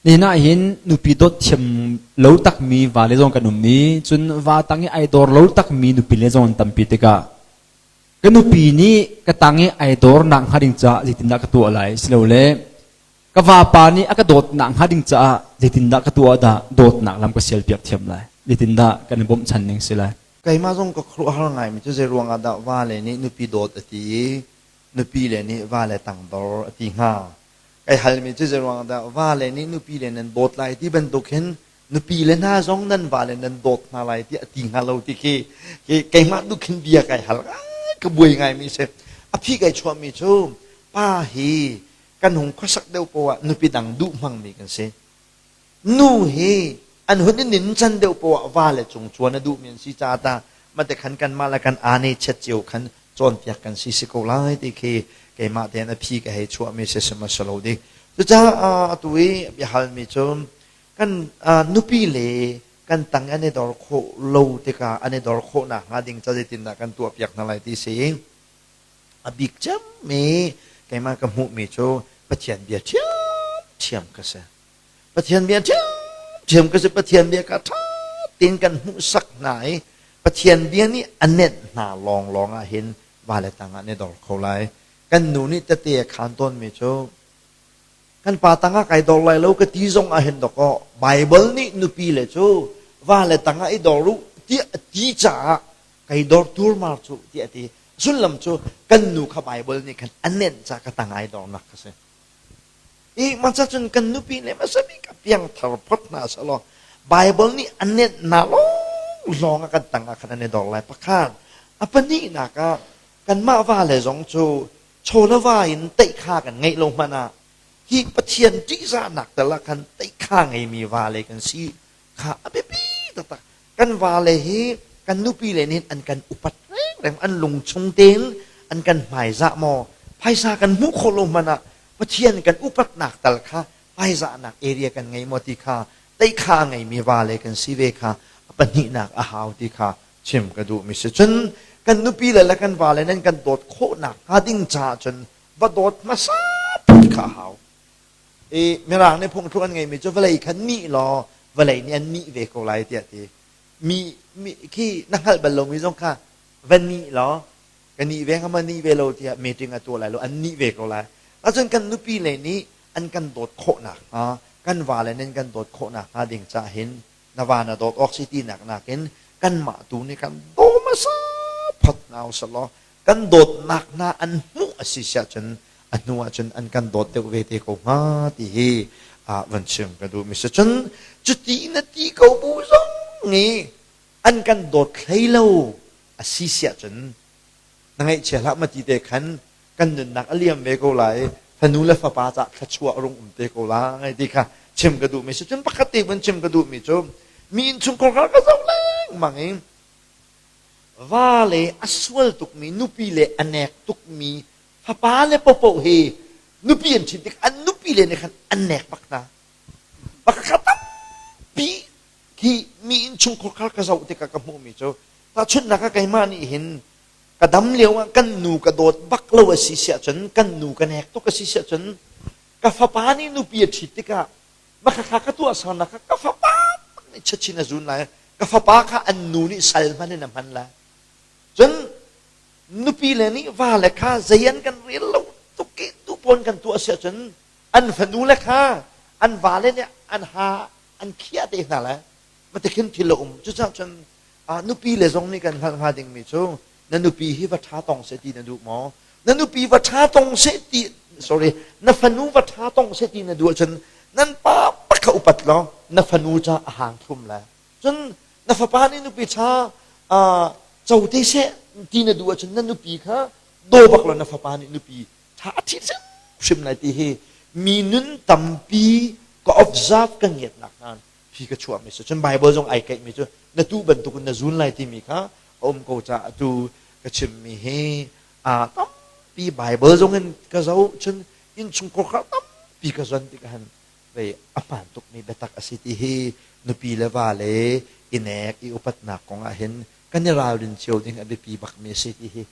Nihin ah hin nupi dawt thiam lo takmi vale zong kan um i cun va tang i ai dor lo takmi nupi le zong an tampi tikah ka nupi nih ka tang i ai dor nak hnga ding caah zeitindah ka tuah lai silole ka vapa nih a ka dawtnak hnga ding caah zeitindah ka tuah dah dawtnak lam ka sialpiak thiam lai zeitindah kan i bawmhchan ning si lai. Keimah zong ka khuaruahhar ngaimi cu zeiruang ah dah vale nih nupi dawt a ti i nupi le nih vale tangdor a ti hnga. Kai halmi cu zeiruang dah vale nih nupi le nan dawt lai ti bantuk hin nupi le hna zong nan vale nan dawt hna lai ti a ti hnga lo ti khi keimah tu khin bia kai hal ka buai ngaimi si. A phi kai chuahmi cu pa hi kan hung khuasak deuh poah nupi dang duh hmangmi kan si. Nu hi an hun i nincan deuh poah va le cung cuan a duhmi an si caah ta mate khan kanmah le kan aa chet cio khan cawnpiak kan si si ko lai ti khi keimah tein a phi ka hei chuahmi si si lo ding. Cucaah atu i biahalmi cu kan nupi le kan tang an i dor khawh lo tikah an i dor khawh nakhnga ding ca zeitindah kan tuahpiak hna lai ti si. A bik cemmi keimah ka hmuhmi cu Pathian bia ṭhiamṭhiam ka si. Pathian bia ṭhiamṭhiam ka si. Pathian bia kha ṭha tein kan hmuhsak hna i Pathian bia nih a nenh hna lawnglawng ah hin vale tangah an i dor kho lai. Kan nu nih tete a khaan tawnmi cu kan pa tangah kai dor lai lo ka ti zong ah hin dawkaw Baibal nih nupi le cu vale tangah i dor u tiah a ti caah kai dor turmar cu tiah a ti. Sullam cu kan nu kha Baibal nih khan a nenh caah ka tang ai dornak kha si. I masa cun kan nupi le hmasa bik a piangthar phot hna selaw Bible nih a nenh hna lawng a kan tang ah khan an i dor lai pakhat. A pahnihnak ah kanmah va le zong cu chaw le va in teih kha kan ngeih lo hmanh ah hi Pathian ṭihzahnak tal ah khan teih kha ngeimi va le kan si kha a biapi taktak. Kan vale hi kan nupi le nih an kan upat rengreng an lungchung tein an kan hmaizah maw phaisa kan hmuh khawh lo hmanh ah Pathian kan upatnak tal kha hmaizahnak area kan ngei maw ti kha teikha a ngeimi vale kan si ve kha a pahnihnak a hau ti kha chim ka duhmi si. Cun kan nupi le le kan vale nan kan dawt khawhnak hnga ding caah cun va dawt hmasa kha a hau. I Mirang nih phungthluk an ngeimi cu vawlei kha nih law vawlei nih an nih ve ko lai tiah ti. Mi, mi khi na hngalh bal lomi zong kha va nih law ka nih ve hnga ma nih ve lo tiah meeting a tuah lai lo an nih ve ko lai. Ahcun kan nupi le nih an kan dawt khawh nakhnga kan vale nih an kan dawt khawh nakhnga ding cah hin na va na dawt awk si tinak nakin kanmah tu nih kan daw hmasa phot hna usih law kan dawtnak hna an hmuh a si siah cun a hnu ah cun an kan dawt deuh ve te ko hnga ti hi van chim ka duh mi si. Cun cuti na ti ko bu zong nih an kan dawt hlei lo a si siah cun na ngaihchia hlah ma ti te khan kan nunnak a liam ve ko lai, fanu le fapa cah thluachuah rung um te ko lai ti kha chim ka duhmi si. Cun pakhat te van chim ka duhmi cu mi innchungkhar kha ka zoh lengmang i va le a sual tukmi nupi le a nek tukmi fapa le popoh hi nupi an ṭhit tik an nupi le nih khan an nek bak hna. Pakhat tampi khi mi innchungkhar kha ka zoh tikah ka hmuhmi cu tahchunhnak ah keimah nih hin ka dam lio ah kan nu ka dawt bak lo a si siah cun kan nu ka nek tuk a si siah cun ka fapa nih nupi a ṭhit tikah makhakha ka tuah sernak kha ka fapa nih chachin a zun lai, ka fapa kha an nu nih sal hman in a hman lai. Cun nupi le nih va le kha zei an kan rel lo tuk i tu pawn kan tuah siah cun an fanu le kha an va le nih an ha an khiah te hna lai. Matikhin thil a um. Cucaah cun nupi le zong nih kan hngalh hnga dingmi cu na nupi hi va ṭha tong seh ti na duh maw? Na nupi va ṭha tong seh ti, sorry, na fanu va ṭha tong seh ti na duh ahcun nan pa kha upat law na fanu ca a hang thlum lai. Cun na fapa nih nupi ṭha co te seh ti na duh ahcun na nupi kha daw bak law na fapa nih nupi ṭha a ṭhit hrimhrim lai ti hi mi nun tampi ka observe ka ngiatnak hna phi ka chuahmi si. Cun Bible zong ai kaihmi cu na tu bantukin na zun lai timi kha a um ko caah atu ka chimmi hi a tampi Bible zong in ka zoh, cun innchungkhar kha tampi ka zon tikah hin vei a hmaan tukmi biatak a si ti hi nupi le va le i nek i upatnak kong ah hin kan i ralrin cio ding a biapi bakmi a si ti hi.